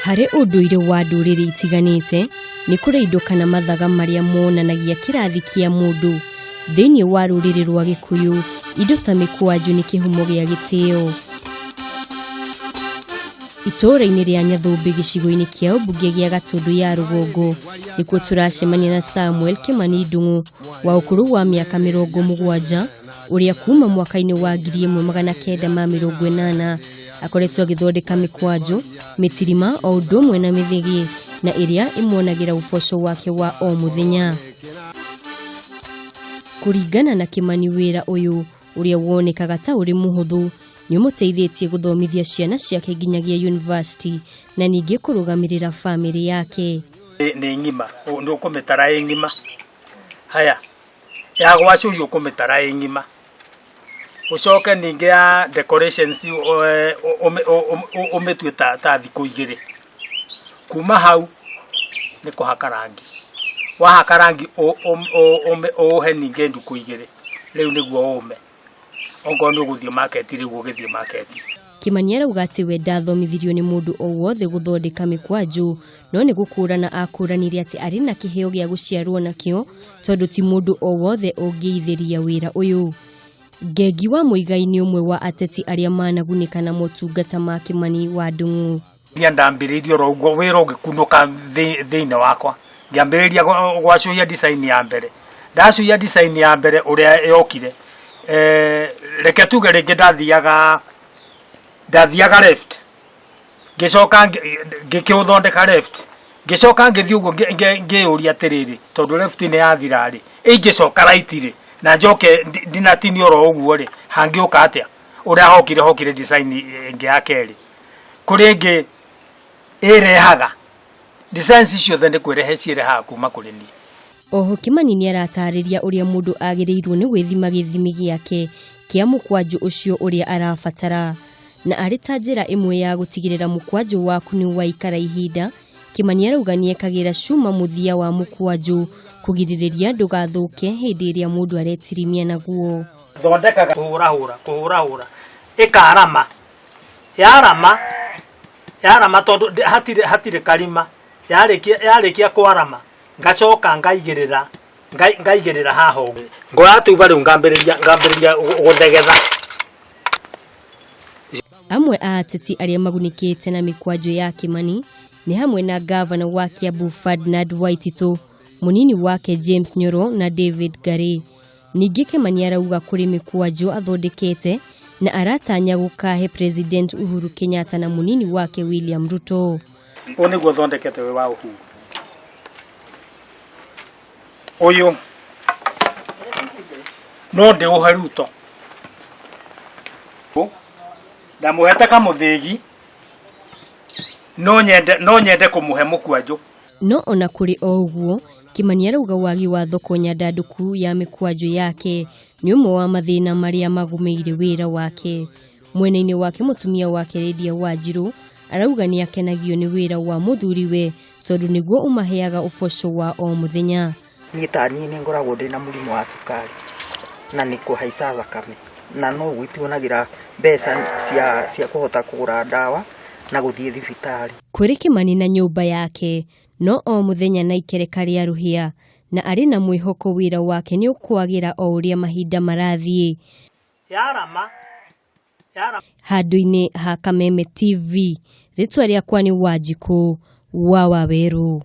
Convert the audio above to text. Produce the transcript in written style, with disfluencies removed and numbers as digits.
Harĩ ũndũire wa ndũrĩrĩ itiganĩte, nĩ kũrĩ indo kana mathaga marĩa monanagia kĩrathi kĩa mũndũ. Thĩinĩ wa rũrĩrĩ rwa Gĩkũyũ, indo ta mĩkwanjũ nĩ kĩhumo gĩa gĩtĩo. Itũũra-inĩ rĩa Nyathũmbĩ gĩcigo-inĩ kĩa ũmbunge gĩa Gatũndũ ya Rũgongo, nĩkuo tũracemania na Samuel Kĩmani Ndung'u wa ũkũrũ wa mĩaka 70 ũrĩa kuma mwaka-inĩ wa 1980 akoretwo agĩthondeka mĩkwanjũ, mĩtirima o ũndũ ũmwe na mĩthĩgĩ na ĩrĩa ĩmuonagĩra ũboco wake wa o mũthenya. Kũringana na Kĩmani wĩra ũyũ ũrĩa wonekaga ta ũrĩ mũhũthũ nĩ ũmũteithĩtie gũthomithia ciana ciake nginyagia yunivasĩtĩ na ningĩ kũrũgamĩrĩra bamĩrĩ yake. Nĩ ng'ima, nĩ ũkũmĩtara ĩ ng'ima. Haya, ya gwacũhio ũkũmĩtara ĩ ng'ima. Ũcoke ningĩ ya decorations ũmĩtue ta thikũ igĩrĩ. Kuma hau nĩ kũhaka rangi. Wahaka rangi ũũhe ningĩ ndukũ igĩrĩ, rĩu nĩguo ũme. Okorwo nĩ ũgũthiĩ market rĩu ũgĩthiĩ market. Kĩmani arauga atĩ we ndathomithirio nĩ mũndũ o wothe gũthondeka mĩkwanjũ, no nĩ gũkũrana akũranire atĩ arĩ na kĩheo gĩa gũciarwo nakĩo tondũ ti mũndũ o wothe ũngĩithĩria wĩra ũyũ. Ngengi wa Mũigai nĩ ũmwe wa ateti arĩa managunĩka na motungata ma Kĩmani wa Ndung'u. Niĩ ndambĩrĩirie oro ũguo wĩra ũgĩkunũka thĩinĩ wakwa, ngĩambĩrĩria gwacũhia design ya mbere, ndacũhia design ya mbere ũrĩa yokire, reke tuge rĩngĩ ndathiaga left, ngĩcoka ngĩkĩũthondeka left, ngĩcoka ngĩthiĩ ũguo ngĩyũria atĩrĩrĩ, tondũ left nĩ yathira rĩ, ingĩcoka right rĩ, na njoke ndinatinie oro ũguo rĩ, hangĩũka atĩa? Ũrĩa hokire hokire design ĩngĩ ya kerĩ. Kũrĩ ĩngĩ ĩrehaga, designs ciothe nĩ kwĩrehe ciĩrehaga kuma kũrĩ niĩ. Oho Kĩmani nĩaratarĩria ũrĩa mũndũ agĩrĩirwo nĩ gwĩthima gĩthimi gĩake kĩa mũkwanjũ ũcio ũrĩa arabatara. Na arĩ ta njĩra ĩmwe ya gũtigĩrĩra mũkwanjũ waku nĩ waikara ihinda, Kĩmani arauga nĩekagĩra cuma mũthia wa mũkwanjũ kũgirĩrĩria ndũgathũke hĩndĩ ĩrĩa mũndũ aretirimia naguo. Thondekaga kũhũrahũra, kũhũrahũra, ĩkarama, yarama, yarama tondũ hatirĩ, hatirĩ karima, yarĩkia, yarĩkia kwarama, ngacoka ngaigĩrĩra, ngaigĩrĩra haha ũguo. Ngoya tuba rĩu ngambĩrĩria, ngambĩrĩria gũthegetha. Amwe a ateti arĩa magunĩkĩte na mĩkwanjũ ya Kĩmani nĩ hamwe na ngavana wa Kiambu Ferdinand Waititũ, mũnini wake James Nyoro na David Ngari. Ningĩ Kĩmani arauga kũrĩ mĩkwanjũ athondekete na aratanya gũkahe President Uhuru Kenyatta na mũnini wake William Ruto. Ũyũ nĩguo thondekete wĩ wa Uhuru. Ũyũ no ndĩũhe Ruto. Ndamũhete kamũthĩgi, no nyende kũmũhe mũkwanjũ. No ona kũrĩ o ũguo, Kĩmani arauga wagi wa thoko nyandandũku ya mĩkwanjũ yake nĩ ũmwe wa mathĩna marĩa magũmĩire wĩra wake. Mwena-inĩ wake mũtumia wake Lydia Wanjiru arauga nĩ akenagio nĩ wĩra wa mũthuriwe tondũ nĩguo ũmaheaga ũboco wa o mũthenya. Niĩ ta niĩ nĩ ngoragwo ndĩna mũrimũ wa cukari na nĩ kũhaica thakame na no ũguo itionagĩra mbeca cia kũhota kũgũra ndawa na gũthiĩ thibitarĩ. Kũrĩ Kĩmani na nyũmba yake no o mũthenya na ikereka rĩa rũhĩa na arĩ na mwĩhoko wĩra wake nĩ ũkwagĩra o ũrĩa mahinda marathiĩ. Handũ-inĩ ha Kameme TV, rĩtwa rĩakwa nĩ Wanjikũ wa Wawerũ.